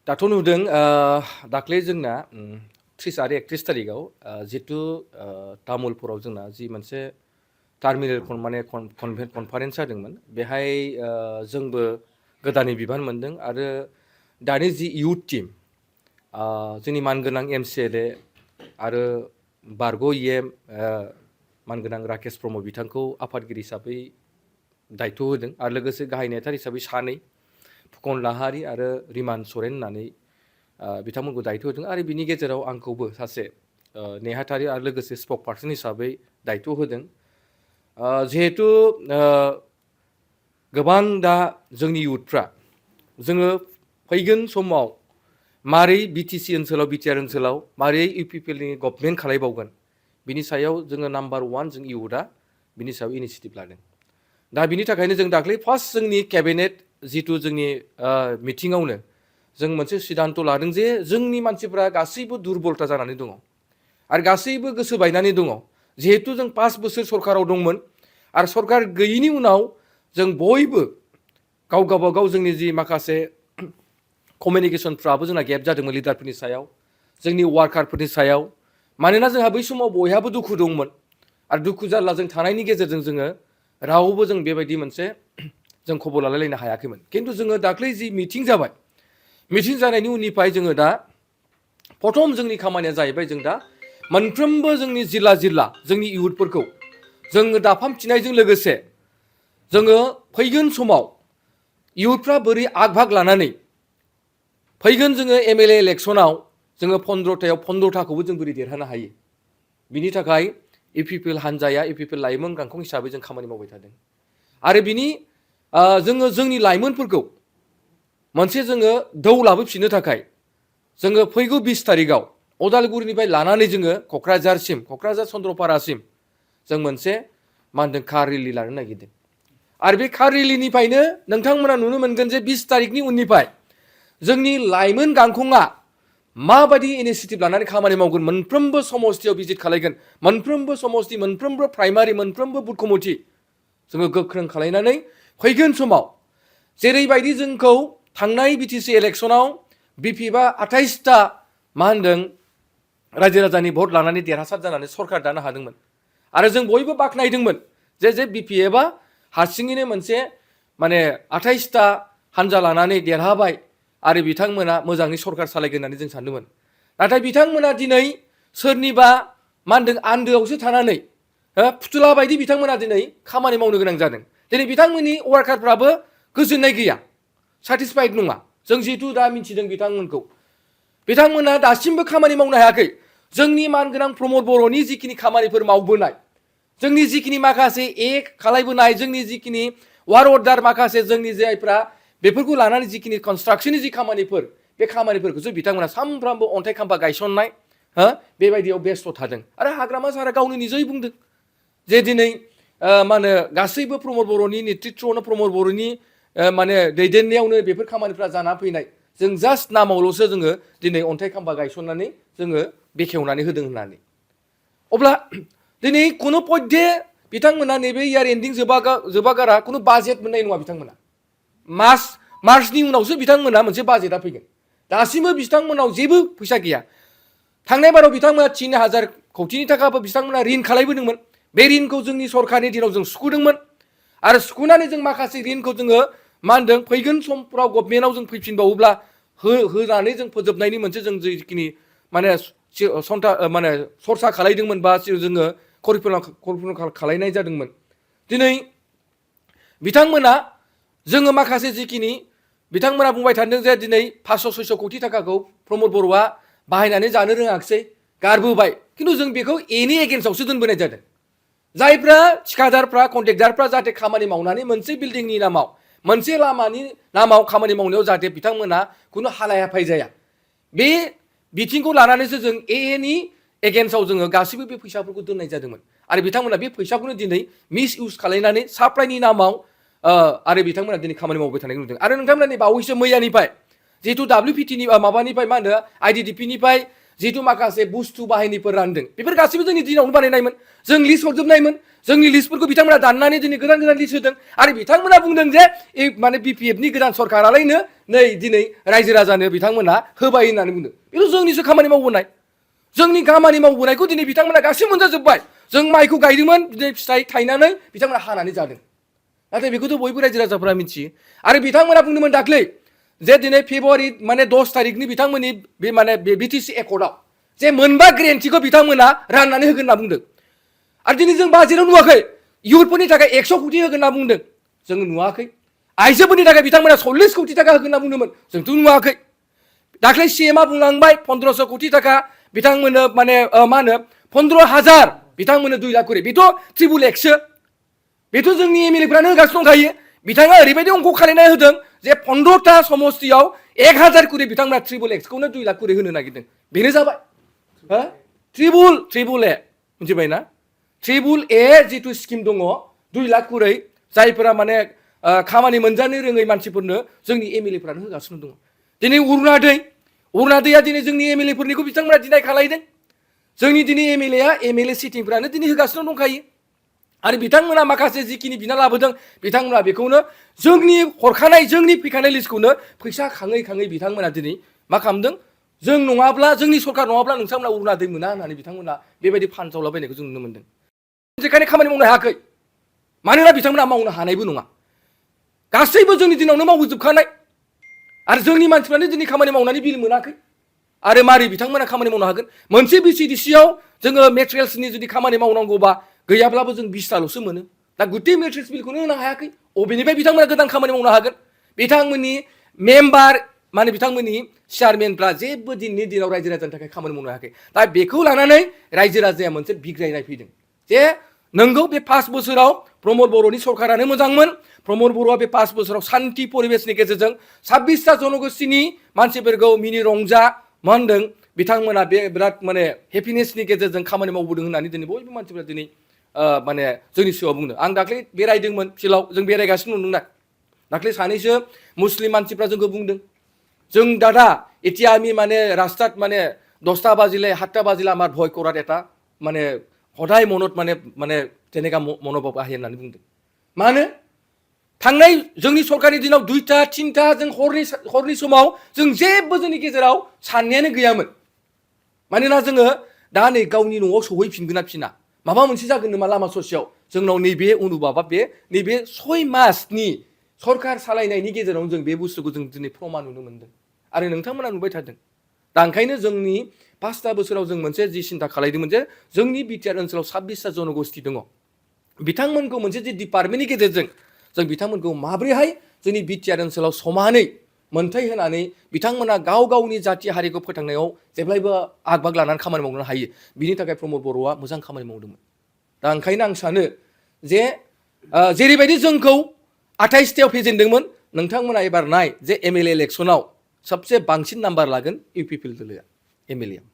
दाथ' नुदों दाख्लै जोंना 30 आरो 31 थारिखआव जितु तामुलपुराव जोंना जि मोनसे टार्मिनेल माने कनफारेन्स जादोंमोन बेहाय जोंबो गोदानै बिबान मोनदों आरो दानि जि इयुथ टीम जोंनि मानगोनां MCLA आरो बारग' EM मानगोनां राकेश ब्रह्म बिथांखौ आफादगिरि हिसाबै दायथ' होदों आरो लोगोसे गाहाय नेहाथार हिसाबै सानै फुकन लाहारी आरो रिमान सरेन होननानै बिथांमोनखौ दायथ' होदों आरो बिनि गेजेराव आंखौबो सासे नेहाथारि आरो लोगोसे स्पक पार्सन हिसाबै दायथ' होदों जिहेतु गोबां दा जोंनि इयुथफ्रा जोङो फैगोन समाव मारै BTC ओनसोलाव BTR ओनसोलाव मारै UPPLनि गभर्नमेन्ट खालायबावगोन बिनि सायाव जोङो नाम्बार 1 जों इयुथआ बिनि सायाव इनिशिएटिभ लादों दा बिनि थाखायनो जों दाख्लै फार्स्ट जोंनि केबिनेट जितु जोंनि मिटिङावनो जों मोनसे सिद्धान्त लादों जे जोंनि मानसिफ्रा गासैबो दुरबलता जानानै दङ आरो गासैबो गोसो बायनानै दङ जिहेतु जों 5 बोसोर सरकाराव दंमोन आरो सरकार गैयिनि उनाव जों बयबो गाव गावबागाव जोंनि जि माखासे कमिउनिकेशनफ्राबो जोंना गेप जादोंमोन लिडारफोरनि सायाव जोंनि वार्कारफोरनि सायाव मानोना जोंहा बै समाव बयहाबो दुखु दंमोन आरो दुखु जारला जों थानायनि गेजेरजों जोङो रावबो जों बेबायदि मोनसे जों खबर लालायलायनो हायाखैमोन खिन्थु जोङो दाख्लै जि मिटिं जाबाय मिटिं जानायनि उननिफ्राय जोङो दा प्रथम जोंनि खामानिया जाहैबाय जों दा मोनफ्रोमबो जोंनि जिल्ला जोंनि इयुथफोरखौ जोङो दाफामफिननायजों लोगोसे जोङो फैगोन समाव इयुथफ्रा बोरै आग भाग लानानै फैगोन जोङो MLA इलेक्सनाव जोङो 15थायाव 15थाखौबो जों बोरै देरहानो हायो बिनि थाखाय UPPL हान्जाया UPPL लाइमोन गांखं हिसाबै जों खामानि मावबाय थादों आरो बिनि जोङो जोंनि लाइमोनफोरखौ मोनसे जोङो दौ लाबोफिननो थाखाय जोङो फैगौ 20 थारिखआव अदालगुरिनिफ्राय लानानै जोङो क'क्राझार चन्द्रपारासिम जों मोनसे मा होनदों कार रेलि लानो नागिरदों आरो बे कार रेलिनिफ्रायनो नोंथांमोना नुनो मोनगोन जे 20 तारिखनि उननिफ्राय जोंनि लाइमोन गांखंआ माबायदि इनिशिएटिभ लानानै खामानि मावगोन मोनफ्रोमबो समस्तियाव भिजिट खालायगोन मोनफ्रोमबो समस्ति मोनफ्रोमबो प्राइमारि मोनफ्रोमबो बुथ कमिटि जोङो गोख्रों खालायनानै फैगोन समाव जेरैबायदि जोंखौ थांनाय BTC इलेक्सनाव BPFआ 28टा मा होनदों रायजो राजानि भट लानानै देरहासार जानानै सरकार दानो हादोंमोन आरो जों बयबो बाख्नायदोंमोन जे BPFआ हारसिङैनो मोनसे माने 28टा हानजा लानानै देरहाबाय आरो बिथांमोना मोजाङै सरकार सालायगोन होननानै जों सानदोंमोन नाथाय बिथांमोना दिनै सोरनिबा मा होनदों आन्दोआवसो थानानै फुथुला बायदि बिथांमोना दिनै खामानि मावनो गोनां जादों दिनै बिथांमोननि वार्कारफ्राबो गोजोननाय गैया सेटिसफाइड नङा जों जिहेतु दा मिथिदों बिथांमोना दासिमबो खामानि मावनो हायाखै जोंनि मानगोनां प्रमद बर'नि जिखिनि खामानिफोर मावबोनाय जोंनि जिखिनि माखासे खालायबोनाय जोंनि जिखिनि वार अर्डार माखासे जोंनि जायफ्रा बेफोरखौ लानानै जिखिनि कनस्ट्राक्शननि जि खामानिफोर बे खामानिफोरखौसो बिथांमोना सानफ्रामबो अन्थाइ खाम्फा गायसननाय बेबायदियाव बेस्थ' थादों आरो हाग्रामा सारा गावनो निजै बुंदों जे दिनै मा होनो गासैबो प्रमद बर'नि नेतृत्वआवनो प्रमद बर'नि माने दैदेननायावनो बेफोर खामानिफ्रा जाना फैनाय जों जास्ट नामावल'सो जोङो दिनै अन्थाइ खाम्फा गायसननानै जोङो बेखेवनानै होदों होननानै अब्ला दिनै कुनु पयधे बिथांमोना नैबे इयार एन्डिं जोबागारा कुनु बाजेट मोननाय नङा बिथांमोना मार्चनि उनावसो बिथांमोना मोनसे बाजेटआ फैगोन दासिमबो बिथांमोनाव जेबो फैसा गैया थांनाय बाराव बिथांमोना 3000 कौटिनि थाखाबो बिथांमोना रिन खालायबोदोंमोन बे रिनखौ जोंनि सरकारनि दिनाव जों सुख'दोंमोन आरो सुख'नानै जों माखासे रिनखौ जोङो मा होनदों फैगोन समफोराव गभर्नमेन्टआव जों फैफिनबावोब्ला होनानै जों फोजोबनायनि मोनसे जों जिखिनि माने माने सरसा खालायदोंमोन बा जोङो करिकुलाम खालायनाय जादोंमोन दिनै बिथांमोना जोङो माखासे जिखिनि बिथांमोना बुंबाय थादों जे दिनै 500-600 कौटि थाखाखौ प्रमद बर'आ बाहायनानै जानो रोङाखिसै गारबोबाय खिन्थु जों बेखौ एनि एगेन्स्टआवसो दोनबोनाय जादों जायफ्रा थिकादारफ्रा कन्ट्रेक्टारफ्रा जाहाथे खामानि मावनानै मोनसे बिल्डिंनि नामाव मोनसे लामानि नामाव खामानि मावनायाव जाहाथे बिथांमोना खुनु हालाय हाफाय जाया बे बिथिंखौ लानानैसो जों एनि एगेन्स्टआव जोङो गासैबो बे फैसाफोरखौ दोननाय जादोंमोन आरो बिथांमोना बे फैसाखौनो दिनै मिस इउज खालायनानै साप्लाइनि नामाव आरो बिथांमोना दिनै खामानि मावबाय थानायखौ नुदों आरो नोंथांमोना बावैसो मैयानिफ्राय जिहेतु WPTनि माबानिफ्राय मा होनो IDDPनिफ्राय जिहेतु माखासे बुस्थु बाहायनायफोर रानदों बेफोर गासैबो जोंनि दिनावनो बानायनायमोन जों लिस्ट हरजोबनायमोन जोंनि लिस्टफोरखौ बिथांमोना दाननानै दिनै गोदान गोदान लिस्ट होदों आरो बिथांमोना बुंदों जे माने बिपिएफनि गोदान सरकारालायनो नै दिनै रायजो राजानो बिथांमोना होबाय होननानै बुंदों बेथ' जोंनिसो खामानि मावबोनाय जोंनि खामानि मावबोनायखौ दिनै बिथांमोना गासैबो मोनजाजोब्बाय जों माइखौ गायदोंमोन दिनै फिथाइ थायनानै बिथांमोना हानानै जादों नाथाय बेखौथ' बयबो रायजो राजाफोरा मिथियो आरो बिथांमोना बुंदोंमोन दाख्लै जे दिनै फेब्रुवारि माने 10 तारिखनि बिथांमोननि बे माने बिटिसि एकर्डआव जे मोनबा ग्रेन्टिखौ बिथांमोना राननानै होगोन होनना बुंदों आरो दिनै जों बाजेटआव नुवाखै इयुथफोरनि थाखाय 100 कोटि होगोन होनना बुंदों जों नुवाखै आइजोफोरनि थाखाय बिथांमोना 40 कोटि थाखा होगोन होनना बुंदोंमोन जोंथ' नुवाखै दाख्लै सीएमआ बुंलांबाय 1500 कोटि थाखा बिथांमोननो माने मा होनो 15,000 बिथांमोननो 2 लाख करि बेथ' ट्रिपुल एक्सो बेथ' जोंनि एमएलएफ्रानो होगासिनो दंखायो बिथाङा ओरैबायदि अंक खालायना होदों जे 15टा समस्तियाव 1000 करि बिथांमोना ट्रिपुल एक्सखौनो 2 लाख करि होनो नागिरदों बेनो जाबाय हो ट्रिपुल ए मिथिबायना ट्रिपुल ए जितु स्किम दङ 2 लाख करि जायफोरा माने खामानि मोनजानो रोङै मानसिफोरनो जोंनि एमएलएफ्रानो होगासिनो दङ दिनै अरुणादैया दिनै जोंनि एमएलएफोरनिखौ बिथांमोना दिनाय खालायदों जोंनि दिनै एमएलए सिटिंफ्रानो दिनै होगासिनो दंखायो आरो बिथांमोना माखासे जिखिनि बिना लाबोदों बिथांमोना बेखौनो जोंनि हरखानाय जोंनि फैखानाय लिस्टखौनो फैसा खाङै खाङै बिथांमोना दिनै मा खालामदों जों नङाब्ला जोंनि सरकार नङाब्ला नोंथांमोना अरुणादै मोना होननानै बिथांमोना बेबायदि फानजावलाबायनायखौ जों नुनो मोन्दों बेनिखायनो खामानि मावनो हायाखै मानोना बिथांमोना मावनो हानायबो नङा गासैबो जोंनि दिनावनो मावजोबखानाय आरो जोंनि मानसिफ्रानो दिनै खामानि मावनानै बिल मोनाखै आरो मारै बिथांमोना खामानि मावनो हागोन मोनसे बिसिडिसियाव जोङो मेटेरियेल्सनि जुदि खामानि मावनांगौबा गैयाब्लाबो जों 20टाल'सो मोनो दा गुटे मेट्रिक्स बिलखौनो होनो हायाखै अबेनिफ्राय बिथांमोना गोदान खामानि मावनो हागोन बिथांमोननि मेम्बार माने बिथांमोननि चेयारमेनफ्रा जेबो दिनैनि दिनाव रायजो राजानि थाखाय खामानि मावनो हायाखै दा बेखौ लानानै रायजो राजाया मोनसे बिग्रायनाय फैदों जे नंगौ बे 5 बोसोराव प्रमद बर'नि सरकारानो मोजांमोन प्रमद बर'आ बे 5 बोसोराव शान्ति परिबेशनि गेजेरजों 26टा जनगोष्ठीनि मानसिफोरखौ मिनि रंजा मा होनदों बिथांमोना बे बिराद माने हेपिनेसनि गेजेरजों खामानि मावबोदों होननानै दिनै बयबो मानसिफ्रा दिनै माने जोंनि सिगाङाव बुंदों आं दाख्लै बेरायदोंमोन फिल्डआव जों बेरायगासिनो दंना दाख्लै सानैसो मुस्लिम मानसिफ्रा जोंखौ बुंदों जों दादा এতিয়া আমি মানে রাস্তাত মানে 10টা বাজিলে 7টা বাজিলে আমার ভয় করার এটা মানে সদায় মনত মানে মানে তেনেকা মনোভাব আহে होननानै बुंदों मानो थांनाय जोंनि सरकारनि दिनाव 2टा 3टा जों हरनि समाव जों जेबो जोंनि गेजेराव साननायानो गैयामोन मानोना जोङो दा नै गावनि न'आव सौहैफिनगोन ना फिना माबा मोनसे जागोन नामा लामा ससेयाव जोंनाव नैबे अनुभाबा नैबे 6 मासनि सरकार सालायनायनि गेजेराव जों बे बुस्थुखौ जों दिनै प्रमान नुनो मोन्दों आरो नोंथांमोना नुबाय थादों दा ओंखायनो जोंनि 5टा बोसोराव जों मोनसे जि सिन्था खालायदोंमोन जे जोंनि बिटिआर ओनसोलाव 26टा जनगोष्ठी दङ बिथांमोनखौ मोनसे जे डिपार्टमेन्टनि गेजेरजों जों बिथांमोनखौ माब्रैहाय जोंनि बिटिआर ओनसोलाव समानै मोनथाय होनानै बिथांमोना गाव गावनि जाथि हारिखौ फोथांनायाव जेब्लायबो आगबाग लानानै खामानि मावनो हायो बिनि थाखाय प्रमद बर'आ मोजां खामानि मावदोंमोन दा ओंखायनो आं सानो जे जेरैबायदि जोंखौ 28टायाव फेजेनदोंमोन नोंथांमोना एबार नाय जे एमएलए इलेक्सनाव सबसे बांसिन नाम्बार लागोन इउपिपिएल दोलोआ एमएलए